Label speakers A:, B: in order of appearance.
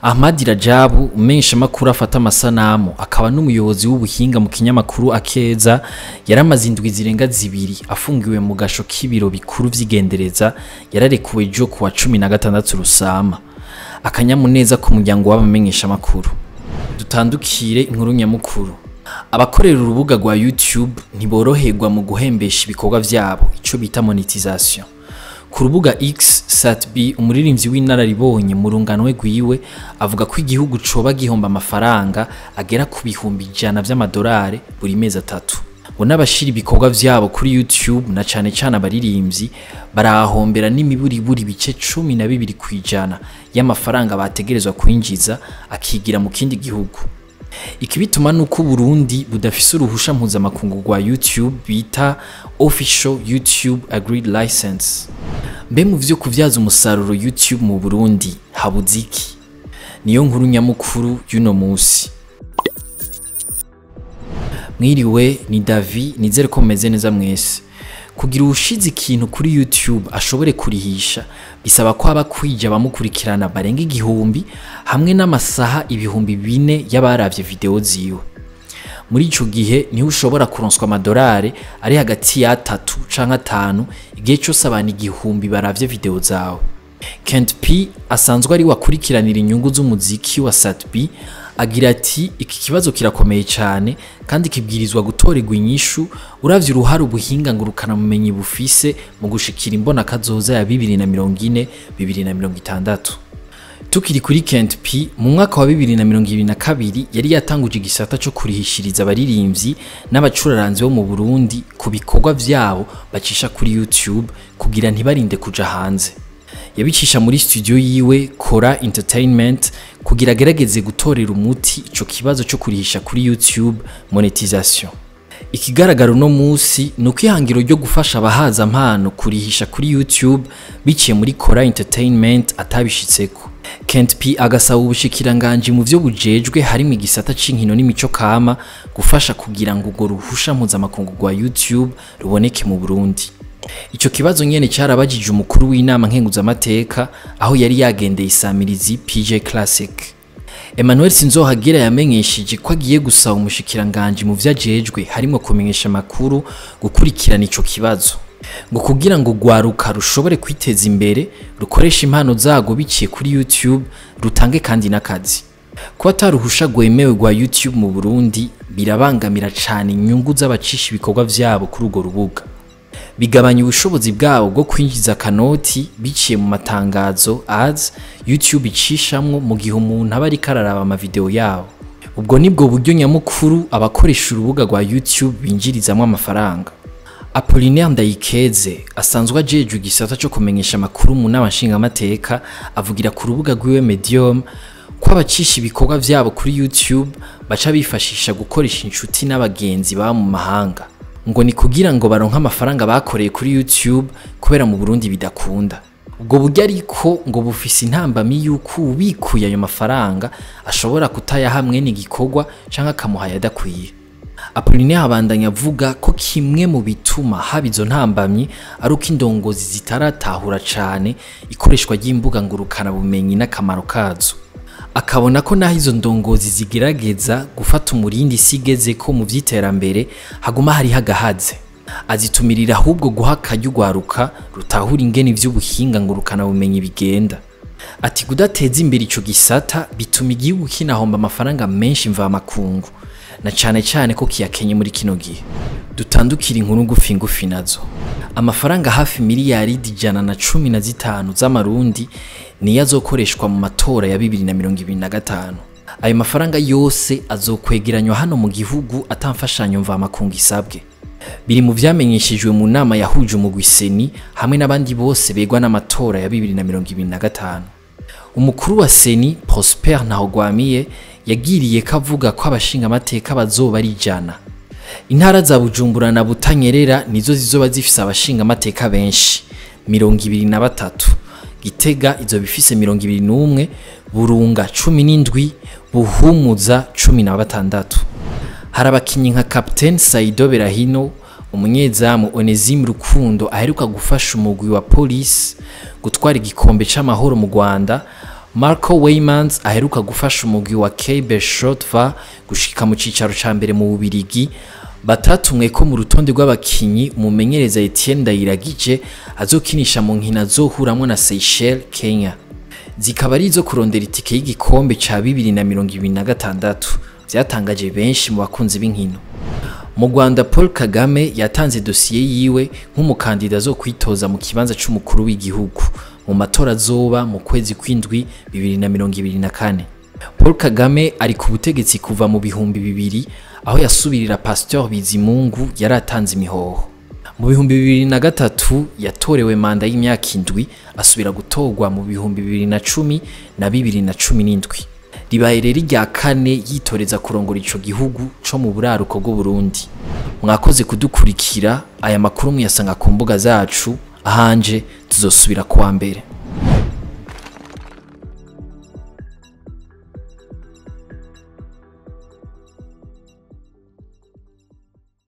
A: Ahmad Rajabu, umumenyeshamakuru afata amasanamu akaba n'umuyobozi w'ubuhinga mu kinyamakuru Akeza, yaramaze indwi zirenga 2 afungiwe mu gasho k'ibiro bikuru vy'igendereza, yararekuwe ejo kuwa 16 Rusama. Akanyamuneza ku muryango w'abamenyeshamakuru. Dutandukire inkuru nyamukuru. Abakorera urubuga rwa YouTube ntiboroherwa mu guhembesha ibikorwa vyabo, ico bita monetization. Ku rubuga X, Sat-B, umuririmbyi w'inararibonye mu rungano rwiwe, avuga ko igihugu coba gihomba amafaranga agera ku 100,000 vy'amadolari buri mezi 3. Ngo n'abashira ibikorwa vyabo kuri YouTube na cane cane abaririmbyi barahombera n'imiburiburi bice 12% y'amafaranga bategerezwa kwinjiza akigira mu kindi gihugu. Ikibituma nuko Burundi budafise uruhusha mpuzamakungu rwa YouTube bita Official YouTube Agreed License. Mbe mu vyo kuvyaza umusaruro YouTube mu Burundi habuze iki? Niyo nkuru nyamukuru y'uno musi. Mwiriwe, ni Davi, nizere ko mumeze neza mwese. Kugira uwushize ikintu kuri YouTube ashobore kurihisha bisaba ko aba kwija abamukurikirana barenga 1000 hamwe n'amasaha 4000 y'abaravye video ziwe. Muri ico gihe niho ushobora kuronswa amadolari ari hagati ya 3 canke 5 igihe cose abantu 1000 baravye video zawe. Kent P asanzwe ari wakurikiranira inyungu z'umuziki wa Sat-B agira ati iki kibazo kirakomeye cyane kandi kibwirizwa gutorerwa inyishu uravye uruhare ubuhinga ngurukana mumenyi bufise mu gushikira imbona kazoza ya 2040 2060. Tukiri kuri Kent P, mu mwaka wa 2022 yari yatanguje igisata co kurihishiriza abaririmbyi n'abacuraranzi bo mu Burundi ku bikorwa vyabo bacisha kuri YouTube kugira ntibarinde kuja hanze. Yabicisha muri studio yiwe Kora Entertainment kugira agerageze gutorera umuti ico kibazo co kurihisha kuri YouTube monetization. Ikigaragara uno musi nuko ihangiro ryo gufasha abahaza mpano kurihisha kuri YouTube biciye muri Kora Entertainment atabishitseko. Kent P agasaba ubushikiranganji mu vyo bujejwe harimo igisata c'inkino n'imico kama gufasha kugira ngo urwo ruhusha mpuzamakungu rwa YouTube ruboneke mu Burundi. Ico kibazo nyene carabajije umukuru w'inama nkenguzamateka aho yari yagendeye isamirizi PJ Classic. Emmanuel Sinzohagira yamenyesheje ko agiye gusaba umushikiranganje mu vyajejwe harimo kumenyesha makuru gukurikirana ico kibazo, ngo kugira ngo rwaruka rushobore kwiteza imbere rukoresha impano zago biciye kuri YouTube rutange kandi n'akazi. Kuba ataruhusha rwemewe rwa YouTube mu Burundi birabangamira cane inyungu z'abacisha ibikorwa vyabo kuri urwo rubuga. Bigabanya ubushobozi bwabo bwo kwinjiza kanoti biciye mu matangazo ads YouTube icishamwo mu gihe umuntu aba ariko araraba amavideo yabo. Ubwo nibwo buryo nyamukuru abakoresha urubuga rwa YouTube binjirizamwo amafaranga. Apollinaire Ndayikeze asanzwe ajejwe igisata co kumenyesha amakuru mu nama nshingamateka avugira ku rubuga rwiwe Medium ko abacisha ibikorwa vyabo kuri YouTube baca bifashisha gukoresha inshuti n'abagenzi baba mu mahanga, ngo ni kugira ngo baronke amafaranga bakoreye kuri YouTube kubera mu Burundi bidakunda. Ubwo buryo ariko ngo bufise intambamyi yuko ubikuye ayo mafaranga ashobora kutayaha mwene igikorwa canke akamuha ayadakwiye. Apollinaire abandanya avuga ko kimwe mu bituma haba izo ntambamyi ari uko indongozi zitaratahura cane ikoreshwa ry'imbuga ngurukana bumenyi n'akamaro kazo. Akabona ko naho izo ndongozi zigerageza gufata umurindi isi igezeko mu vy'iterambere haguma hariho agahaze. Azitumirira ahubwo guha akaryo urwaruka rutahura ingene ivy'ubuhinga ngurukana bumenyi bigenda. Ati kudateza imbere ico gisata bituma igihugu kinahomba amafaranga menshi mvamakungu, na cane cane ko kiyakenye muri kino gihe. Dutandukira inkuru ngufi ngufi nazo. Amafaranga hafi miliyaridi 115 z'amarundi niyo azokoreshwa mu matora ya 2025. Ayo mafaranga yose azokwegeranywa hano mu gihugu atamfashanyo mvamakungu isabwe. Biri mu vyamenyeshejwe mu nama yahuje umugwi CENI hamwe n'abandi bose begwa n'amatora ya 2025. Umukuru wa CENI Prosper Ntahogwamiye yagiriye ko avuga ko abashingamateka bazoba ari 100. Intara za Bujumbura na Butanyerera nizo zizoba zifise abashingamateka benshi 23. Gitega izo bifise 21, Burunga 17, Buhumuza 16. Hari abakinyi nka Captain Saido Berahino, umunyezamu Onesime Rukundo aheruka gufasha umugwi wa Police gutwara igikombe c'amahoro mu Rwanda, Marco Weymans aheruka gufasha umugwi wa KB Shotva gushika mu cicaro ca mbere mu Bubirigi, batatumwe ko mu rutonde rw'abakinyi umumenyereza Etienne Ndayiragije azokinisha mu nkino azohuramwo na Seychelles Kenya, zikaba ari izo kurondera itike y'igikombe ca 2026, vyatangaje benshi mu bakunzi b'inkino. Mu Rwanda, Paul Kagame yatanze dosiye yiwe nk'umukandida zo kwitoza mu kibanza c'umukuru w'igihugu mu matora azoba mu kwezi kw'indwi 2024. Paul Kagame ari ku butegetsi kuva mu 2000, aho yasubirira Pasteur Bizimungu yari atanze imihoho. Mu 2003 yatorewe manda y'imyaka 7, asubira gutorwa mu 2010 na 2017. Ribaye rero irya kane yitoreza kurongora ico gihugu co mu buraruko bw'u Burundi. Mwakoze kudukurikira, aya makuru muyasanga ku mbuga zacu, ahanje tuzosubira kuwa mbere.